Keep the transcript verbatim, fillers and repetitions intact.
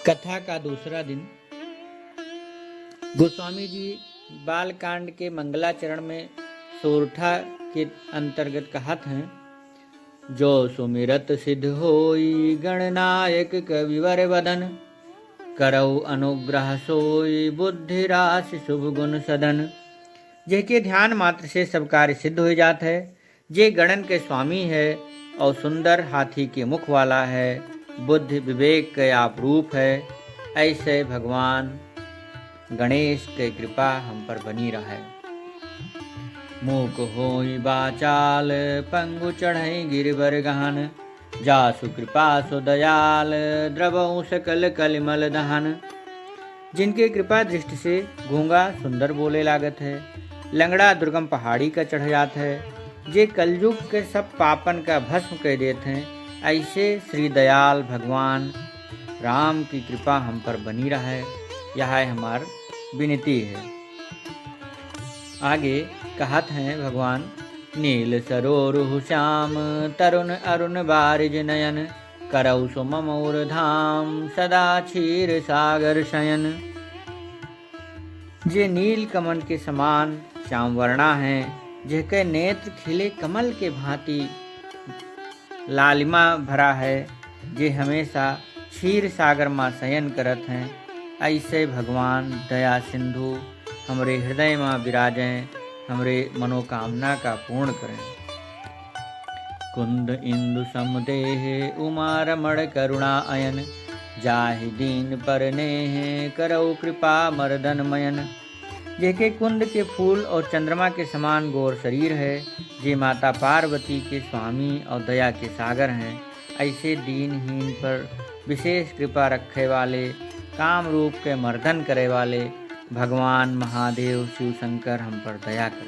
कथा का दूसरा दिन। गोस्वामी जी बालकांड के मंगलाचरण में सोरठा के अंतर्गत कहत हैं, "जो सुमिरत सिद्ध होई गणनायक कविवर वदन, करौ अनुग्रह सोई बुद्धि राशि शुभ गुण सदन।" जेके ध्यान मात्र से सब कार्य सिद्ध होइ जात है, जे गणन के स्वामी है और सुंदर हाथी के मुख वाला है, बुद्धि विवेक के आप रूप है, ऐसे भगवान गणेश के कृपा हम पर बनी रहे। मूक होई बाचाल पंगु चढ़ई गिरिवर गहन, जासु कृपा सो दयाल द्रवउ सकल कलिमल दहन। जिनके कृपा दृष्टि से गूंगा सुंदर बोले लागत है, लंगड़ा दुर्गम पहाड़ी का चढ़ जात है, जे कलयुग के सब पापन का भस्म कर देत हैं, ऐसे श्री दयाल भगवान राम की कृपा हम पर बनी रहे, यह हमार विनती है। आगे कहत हैं भगवान, "नील सरोरुह श्याम तरुण अरुण बारिज नयन, करौ सो मम उर धाम सदा क्षीर सागर शयन।" जे नील कमल के समान श्याम वर्णा है, जेके नेत्र खिले कमल के भांति लालिमा भरा है, जे हमेशा क्षीर सागर मा शयन करत हैं, ऐसे भगवान दया सिंधु हमरे हृदय मा विराजें, हमरे मनोकामना का पूर्ण करें। कुंद इंदु सम देह उमा रमण करुणा अयन, जाहि दीन पर नेह करौ कृपा मर्दन मयन। जेके कुंद के फूल और चंद्रमा के समान गोर शरीर है, जे माता पार्वती के स्वामी और दया के सागर हैं, ऐसे दीनहीन पर विशेष कृपा रखे वाले, काम रूप के मर्दन करे वाले भगवान महादेव शिव शंकर हम पर दया करें।